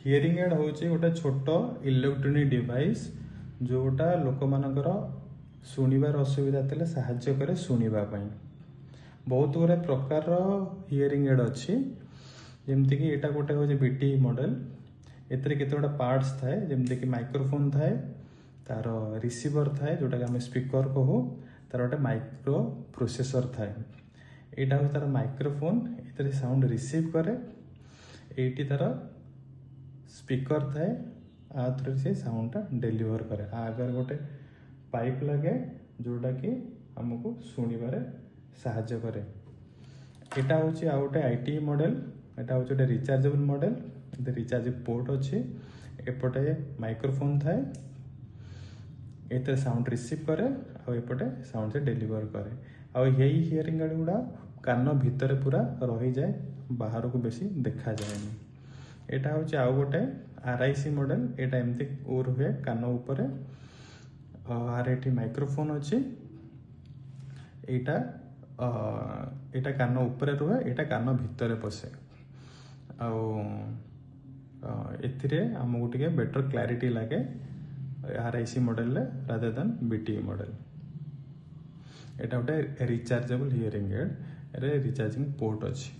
Hearing aid ହେଉଛି ଗୋଟେ ଛୋଟ ଇଲେକ୍ଟ୍ରୋନିକ୍ ଡିଭାଇସ୍, ଯେଉଁଟା ଲୋକମାନଙ୍କର ଶୁଣିବାର ଅସୁବିଧା ଥିଲେ ସାହାଯ୍ୟ କରେ ଶୁଣିବା ପାଇଁ। ବହୁତ ଗୁଡ଼ାଏ ପ୍ରକାରର ହିୟରିଂ ଏଡ୍ ଅଛି। ଯେମିତିକି ଏଇଟା ଗୋଟେ ହେଉଛି ବିଟି ମଡ଼େଲ୍। ଏଥିରେ କେତେ ଗୁଡ଼ା ପାର୍ଟସ୍ ଥାଏ, ଯେମିତିକି ମାଇକ୍ରୋଫୋନ୍ ଥାଏ, ତାର ରିସିଭର ଥାଏ ଯେଉଁଟାକି ଆମେ ସ୍ପିକର କହୁ, ତାର ଗୋଟେ ମାଇକ୍ରୋ ପ୍ରୋସେସର ଥାଏ। ଏଇଟା ହେଉଛି ତାର ମାଇକ୍ରୋଫୋନ୍, ଏଥିରେ ସାଉଣ୍ଡ ରିସିଭ୍ କରେ। ଏଇଠି ତାର ସ୍ପିକର ଥାଏ, ଆ ଥ୍ରୁରେ ସେ ସାଉଣ୍ଡଟା ଡେଲିଭର କରେ। ଆ ଆଗରେ ଗୋଟେ ପାଇପ୍ ଲାଗେ, ଯେଉଁଟାକି ଆମକୁ ଶୁଣିବାରେ ସାହାଯ୍ୟ କରେ। ଏଇଟା ହେଉଛି ଆଉ ଗୋଟେ IT model. ଏଇଟା ହେଉଛି ଗୋଟେ ରିଚାର୍ଜେବଲ୍ ମଡ଼େଲ୍। ଏଥିରେ ରିଚାର୍ଜ ପୋର୍ଟ ଅଛି। ଏପଟେ ମାଇକ୍ରୋଫୋନ୍ ଥାଏ, ଏଥିରେ ସାଉଣ୍ଡ ରିସିଭ୍ କରେ ଆଉ ଏପଟେ ସାଉଣ୍ଡ ସେ ଡେଲିଭର କରେ। ଆଉ ଏଇ ହିୟରିଂ ଏଡ୍ ଗୁଡ଼ା କାନ ଭିତରେ ପୁରା ରହିଯାଏ, ବାହାରକୁ ବେଶୀ ଦେଖାଯାଏନି। ଏଇଟା ହେଉଛି ଆଉ ଗୋଟେ ଆର୍ I C model. ଏଇଟା ଏମିତି ରୁହେ କାନ ଉପରେ। ଆର ଏଠି ମାଇକ୍ରୋଫୋନ୍ ଅଛି। ଏଇଟା କାନ ଉପରେ ରୁହେ, ଏଇଟା କାନ ଭିତରେ ପଶେ। ଆଉ ଏଥିରେ ଆମକୁ ଟିକେ ବେଟର କ୍ଲାରିଟି ଲାଗେ ଆର୍ I C ମଡ଼େଲରେ ରାଦର ଦେନ୍ ବିଟି ମଡ଼େଲ। ଏଇଟା ଗୋଟେ ରିଚାର୍ଜେବଲ୍ ହିୟରିଂ ଏଡ୍ ରେ ରିଚାର୍ଜିଂ ପୋର୍ଟ ଅଛି।